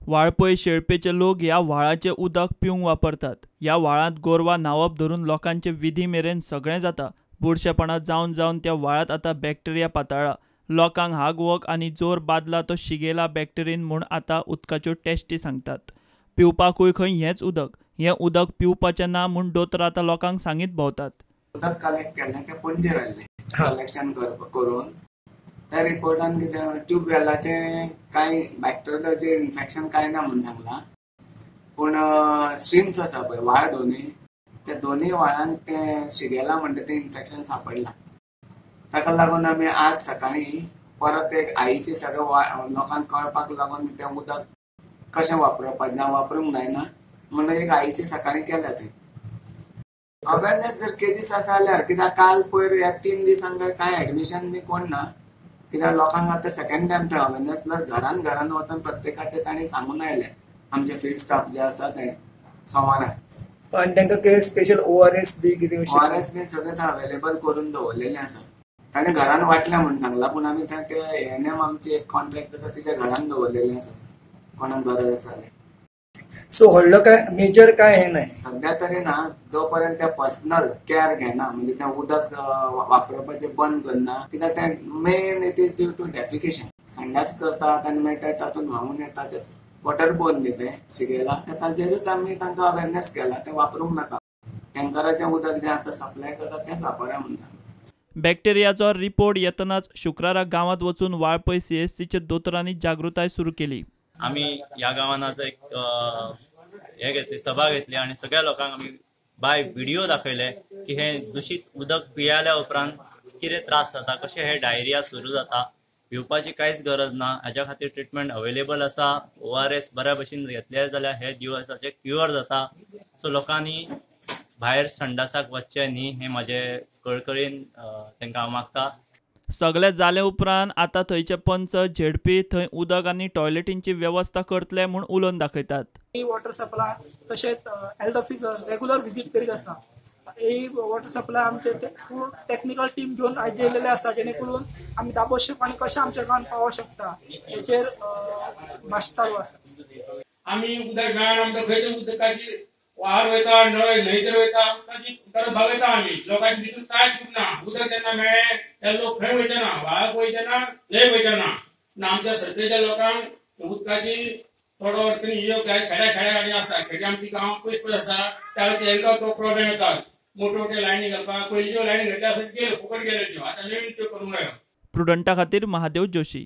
वाळपय शेळपेचे लोक ह्या व्हाळाचें उदक पिवंक वापरतात. ह्या व्हाळांत गोरवां न्हांवप धरून लोकांचे विधी मेरेन सगळें जाता. बुरशेपणां जावन जावन त्या व्हाळांत आतां बॅक्टेरिया पातळ्ळा. लोकांक हागवक आनी जोर बादला तो शिगेला बॅक्टेरीन म्हूण आतां उदकाच्यो टेस्टी सांगतात. पिवपाकूय खंय हेंच उदक. हें उदक पिवपाचें ना म्हूण दोतोर आतां लोकांक सांगीत भोंवतात. उदक कलेक्ट केलें तें पणजे व्हेल्लें कलेक्शन करून त्या रिपोर्टान कितें ट्यूबवेलाचें कांय बॅक्टेरियाचें इन्फेक्शन कांय ना म्हूण सांगलां, पूण स्ट्रीम्स आसा पळय व्हाळ दोनूय, त्या दोनूय व्हाळांक तें शिगेला म्हणटा तें इन्फेक्शन सांपडलां. ताका लागून आमी आज सकाळीं परत एक आईचे सगळें लोकांक कळपाक लागून तें उदक कशें वापरपाक ना, वापरूंक जायना म्हणून एक आईचे सकाळीं केलें तें. अवेरनेस जर केजीस आसा जाल्यार कित्याक काल पयर ह्या 3 दिसांक कांय एडमिशन बी कोण ना, कित्याक लोकांक आतां सेकंड टायम ते अवेरनेस प्लस घरान घरान वचून प्रत्येकाचे तांणी सांगून आयले आमचे फील्ड स्टाफ जे आसा ते सोमारा. आनी तांकां कितें स्पेशल ORS बी कितें ORS बी सगळें थंय अवेलेबल करून दवरलेलें आसा. ताणें घरान वांटलें म्हूण सांगलां, पूण आमी ते ANM आमची एक कॉन्ट्रॅक्ट आसा तिच्या घरान दवरलेलें आसा कोणाक गरज आसा जाल्यार. सो व्हडलो काय मेजर काय हें नाय सद्या तरी ना, जो पर्यंत ते पर्सनल केअर घेना म्हणजे तें उदक वापरपाचें बंद करना, कित्याक तें main it is due to defecation. संडास करतात आनी मागीर ते तातूंत व्हांवून येता ते वॉटर बोर्न न्ही तें शिगेला, ताचेरूच आमी तांकां अवेरनेस केला तें वापरूंक नाका, टँकराचें उदक जें आतां सप्लाय करता तेंच वापरा म्हूण सांगता. बॅक्टेरियाचो रिपोर्ट येतनाच शुक्रारा गांवांत वचून वाळपय CSCच्या दोतोरांनी जागृताय सुरू केली. आमी ह्या गांवांत आज एक हे घेतली सभा घेतली आनी सगळ्या लोकांक आमी बाय व्हिडिओ दाखयले की हे दुशीत उदक पियेल्या उपरांत कितें त्रास जाता, कशें हे डायरिया सुरू जाता. भिवपाची कांयच गरज ना, हाज्या खातीर ट्रिटमेंट अवेलेबल आसा. ORS बऱ्या भशेन घेतले जाल्यार हे दिवसाचे क्युअर जाता. सो लोकांनी भायर संडासाक वचचें न्ही हें म्हाजें कळकळीन तांकां हांव मागता. सगळें जाले उपरांत आतां थंयचे पंच झेडपी थंय उदक आनी टॉयलेटींची वेवस्था करतले म्हूण उलोवन दाखयतात. वॉटर सप्लाय तशेंच हेल्थ ऑफिसर रेगुलर विजीट करीत आसा. ही वॉटर सप्लाय आमचे टॅक्निकल टीम घेवन आयज येयलेले आसा, जेणे करून आमी दाबोशें पाणी कशें आमच्या गांवांत पावोवंक शकता हेचेर भाश चालू आसा. आमी उदक मेळना म्हणटा खंय तरी उदकाची वार वयता, नळ न्हंयचेर वयता, उदकाची परत भागयता आमी. लोकांची भितर कांय चूक ना, उदक जेन्ना मेळ्ळें तेन्ना लोक खंय वयचे ना, व्हाळाक वयचे ना, न्हंयक वयचे ना. पूण आमच्या सत्तेच्या लोकांक उदकाची थोडो यो खेड्या खेड्या आनी आसता, खेड्या आमची गांवां पयस पयस आसा, त्या तेंकां तो प्रोब्लेम येता. मोठ्यो मोठ्यो लायनी घालपाक पयलींच्यो लायनी घातल्या आसत गेल्यो, फुकट गेल्यो त्यो, आतां नवीन त्यो करूंक जायो. प्रुडंटा खातीर महादेव जोशी.